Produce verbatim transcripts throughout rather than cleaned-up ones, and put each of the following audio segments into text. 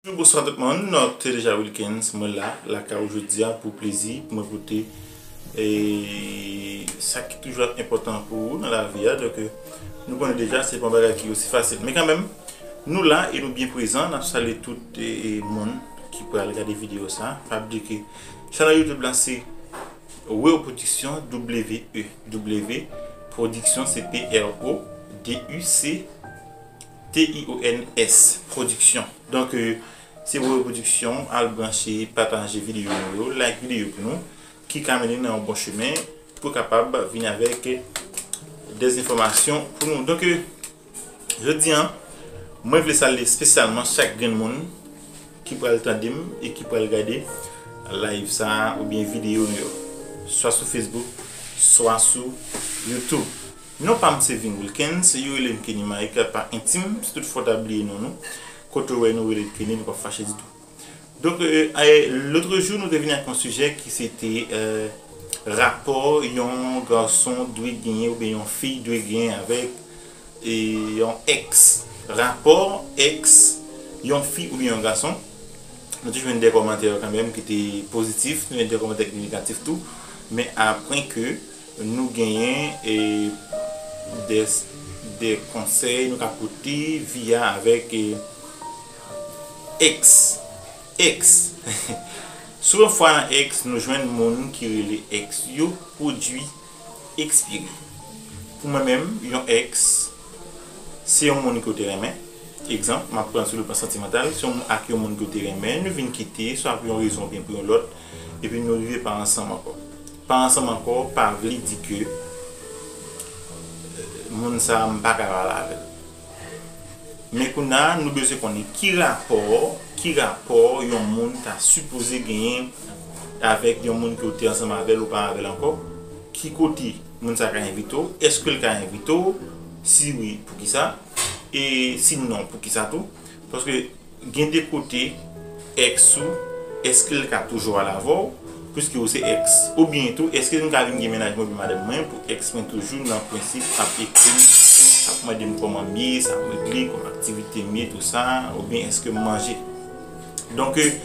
Bonjou, bonswa tout moun. Donk, se deja Wilkens, mwen la, lakay ou jodi a pou plezi, pou mwen pote e sa ki toujou ap enpòtan pou ou nan lavi a. Donk, nou konnen deja, se pa yon bagay ki osi fasil. Men kanmenm, nou la e nou byen prezan. N ap salye tout e, e moun ki pral gade videyo sa. Pa bliye ke chanèl YouTube la se Weo Production, W E W Production, se P R O D U C T I O N S, Production. Donk, e, se Weo Production, al branche, pataje videyo nou yo, like videyo pou nou, ki ka mennen nan yon bon chemen pou kapab vin avèk dè enfòmasyon pou nou. Donk, e, jodi a, mwen vle salye espesyalman chak grenn moun ki pral tande m e ki pral gade live sa a oubyen videyo nou yo, swa sou Facebook, swa sou YouTube. Non pa m se Vin Wilkens, yo rele m Kenny Mike pa entim, si toutfwa w ta bliye non nou. Kote w wè nou rele Kenny, nou p ap fache ditou. Donk, e, e, lotrejou, nou te vini ak yon sijè ki se te, e, rapò yon gason dwe genyen oubyen yon fi dwe genyen avèk e, yon èks. Rapò èks yon fi oubyen yon gason. Nou te jwenn de kòmantè kanmenm ki te pozitif, nou jwenn de kòmantè ki te negatif tou. Men apre ke nou genyen e, de, de konsèy nou ka pote via avèk e, èks. Èks. Souvan fwa nan èks, nou jwenn moun ki rele èks yo pwodui ekspire. Pou mwen menm, yon èks, se yon moun ke w te renmen. Egzanp, m ap pran sou le plan santimantal, se yon, ak yon moun ke w te renmen, nou vin kite, swa pou yon rezon oubyen pou yon lòt, epi nou rive pa ansanm ankò. Pa ansanm ankò, pa vle di ke, e, moun sa a, m pa ka pale avè l. Men kounye a, nou bezwen konnen ki rapò, ki rapò yon moun ta sipoze genyen avèk yon moun ke w te ansanm avè l ou pa avè l ankò. Ki kote moun sa ka envite w? Èske l ka envite w? Si wi, poukisa? E si non, poukisa tou? Paske gen de kote èks ou, èske l ka toujou al avè w, piske ou se èks? Oubyen tou, èske m ka vin gen mennaj mwen oubyen madanm mwen pou èks mwen toujou nan prensip ap ekri m, ap mande m kòman m ye, sa m regle, kòman aktivite m ye, tou sa, oubyen èske m manje? Donk, e,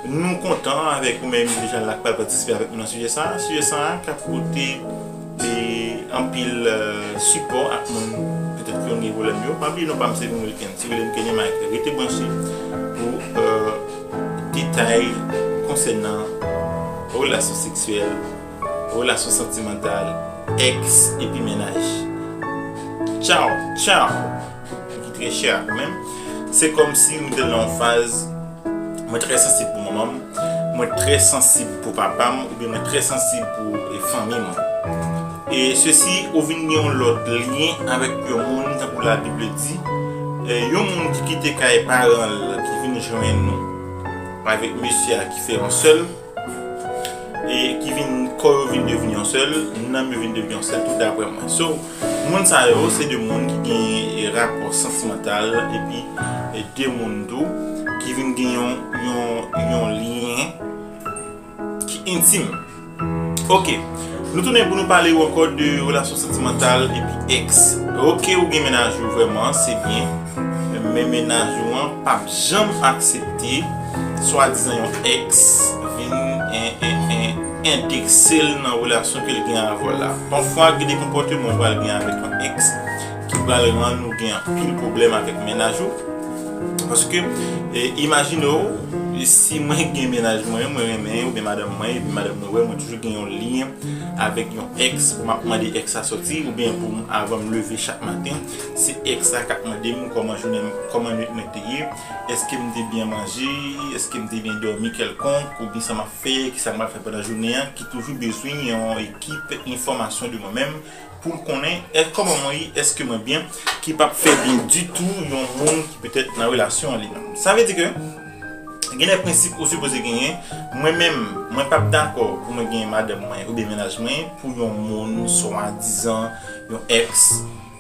nou kontan avèk ou menm deja la k pral patisipe avèk nou nan sijè sa a. Sijè sa a ka pote e, anpil, e, sipò ak moun petèt ki konn gen pwoblèm yo. Pa bliye non pa m se Vin Wilkens. Si w rele m Kenny Mike, rete branche pou, e, detay konsènan relasyon seksyèl, relasyon santimantal, èks epi mennaj. Tchaw, tchaw! Ki trè chè a kanmenm. Se kòmsi nou te nan yon faz, mwen trè sansib pou manman m, mwen trè sansib pou papa m, oubyen mwen trè sansib pou, e, fanmi mwen. E sesi, ou vin gen yon lòt lyen avèk yon moun, tankou Labib di, e, yon moun ki kite kay paran l, ki vin jwenn nou, avèk mesye a ki fè yon sèl, e ki vin, kò yo vin devni yon sèl, nanm yo vin devni yon sèl tou, daprè mwen. So, moun sa yo, se de moun ki gen, e, rapò santimantal, epi, e, de moun tou, ki vin gen yon, yon, yon lyen ki entim. Ok. Nou tounen pou nou pale ou ankò de relasyon santimantal epi èks. Ok, ou gen mennaj ou vrèman, se byen. Men mennaj ou an p ap janm aksepte swadizan yon èks vin en, en, en, endekse l nan relasyon ke l gen avè w la. Pafwa, gen de konpòteman ou pral gen avèk yon èks ki pral rann ou gen anpil pwoblèm avèk mennaj ou. Paske, e, imajine w, si mwen gen mennaj mwen, mwen renmen, oubyen madanm mwen, epi madanm mwen wè, mwen toujou gen yon lyen avèk yon èks, pou m ap mande èks la sòti, oubyen pou m, avan m leve chak maten, se èks la k ap mande m kòman jounen m, kòman nwit mwen te ye, èske m te byen manje, èske m te byen dòmi kèlkonk, oubyen sa m ap fè, kisa m ap fè pandan jounen an, ki toujou bezwen yon ekip enfòmasyon de mwen menm, pou l konnen, èske kòman mwen ye, èske mwen byen, ki p ap fè byen ditou yon moun ki petèt nan relasyon an li menm. Sa vle di ke gen de prensip ou sipoze genyen. Mwen menm, mwen p ap dakò pou mwen genyen madanm mwen oubyen mennaj mwen pou yon moun, swadizan yon èks,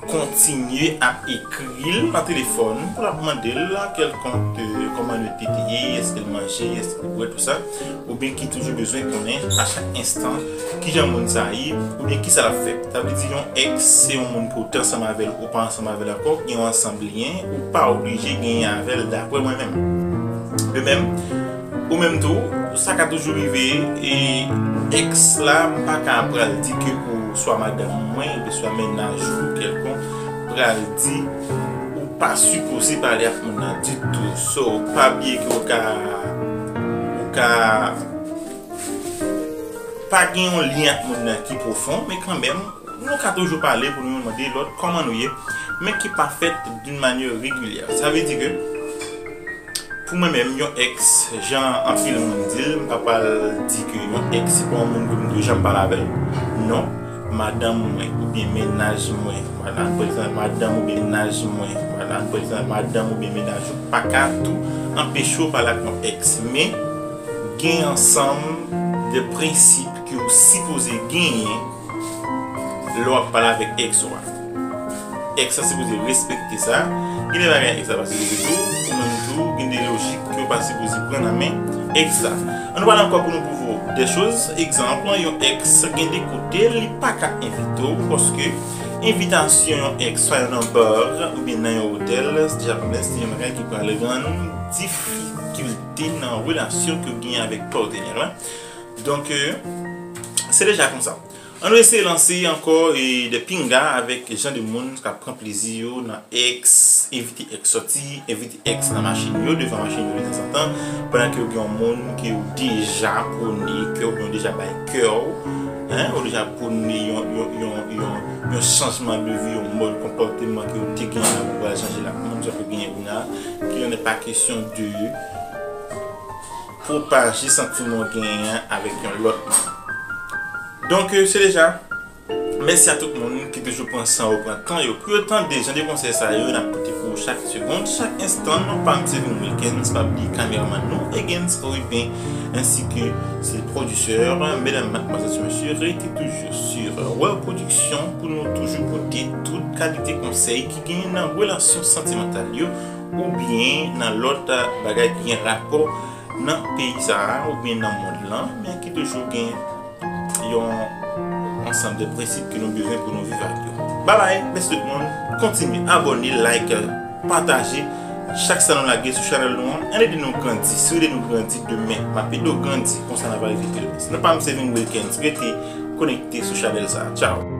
kontinye ap ekri l nan telefòn pou l ap mande l kèlkonk, e, kòman nwit li te ye, èske l manje, èske l bwè, tou sa, oubyen ki toujou bezwen konnen a chak enstan kijan moun sa ye, oubyen kisa l ap fè. Sa vle di yon èks se yon moun ke w te ansanm avè l, ou pa ansanm avè l ankò, gen yon ansanm lyen, ou pa oblije genyen avè l, daprè mwen menm. Menm, ou menm tou, sa ka toujou rive, e ex la, m pa ka pral di ke ou swa madanm mwen, oubyen swa mennaj ou kèlkonk, pral di ou pa sipoze pale ak moun nan ditou. So, pa bliye ke ou ka, ou ka pa gen yon lyen ak moun nan ki pwofon, men kanmenm, nou ka toujou pale pou nou mande lòt kòman nou ye, men ki pa fèt d'une manière régulière. Sa vle di ke, pou mwen menm, yon ex, jan anpil moun di l, m pa pral di ke yon ex se pa yon moun ke m toujou ap pale avè l. Non, madanm mwen oubyen mennaj mwen, madanm, pa egzanp, madanm oubyen mennaj mwen, madanm, pa egzanp, madanm oubyen mennaj ou pa ka tou anpeche w pale ak yon ex. Men, gen ansanm de prensip ke w sipoze genyen lè w ap pale avèk ex ou a. Ex la sipoze respekte sa. Gen de bagay ex la pa sipoze di w, ou menm tou, gen de lojik ke w pa sipoze pran nan men ex la. Ann nou pale ankò pou nou pwouve w de choz. Egzanp, yon ex gen de kote li pa ka envite w, paske envitasyon yon ex, swa nan bar oubyen nan yon otèl, se deja pwoblèm, se yon bagay ki pral rann difikilte nan relasyon ke w genyen avèk patnè w la. Donk, euh, se deja konsa. Ann nou eseye lanse ankò, e, de pinga avèk jan de moun k ap pran plezi yo nan ex, envite ex sòti, envite ex nan machin yo, devan machin yo detanzantan, pandan ke w gen yon moun ke w deja pwone kè w, oubyen w deja bay kè w, en, ou deja pwone yon, yon, yon, yon, yon chanjman de vi, yon mòd konpòteman ke w te genyen avan w pral chanje l ak moun sa w genyen kounye a, ki nan pa kesyon de pwopaje santiman w genyen an avèk yon lòt moun. Donk, euh, se deja. Mèsi a tout moun ki toujou pran san yo, pran tan yo pou yo tande jan de konsèy sa yo n ap pote pou ou chak segonn, chak enstan. Non pa m se Vin Wilkens, pa bliye kameraman nou, Egens Rubin, ensi ke se pwodisè, medam, madmwazèl, mesye, rete toujou sou World Production pou nou toujou pote tout kalite konsèy ki genyen nan relasyon santimantal yo, oubyen nan lòt bagay ki gen rapò nan peyi sa a, oubyen nan mond lan, men ki toujou gen yon ansanm de prensip ke nou bezwen pou nou viv ak yo. Babay, mèsi tout moun. Kontinye abòne, like, pataje chak sa nou lage sou chanèl nou an. Ann ede nou grandi. Si w ede nou grandi, demen m ap ede w grandi. Konsa n ap rive pi lwen. Non pa m se Vin Wilkens. Rete konekte sou chanèl sa a. Tchao.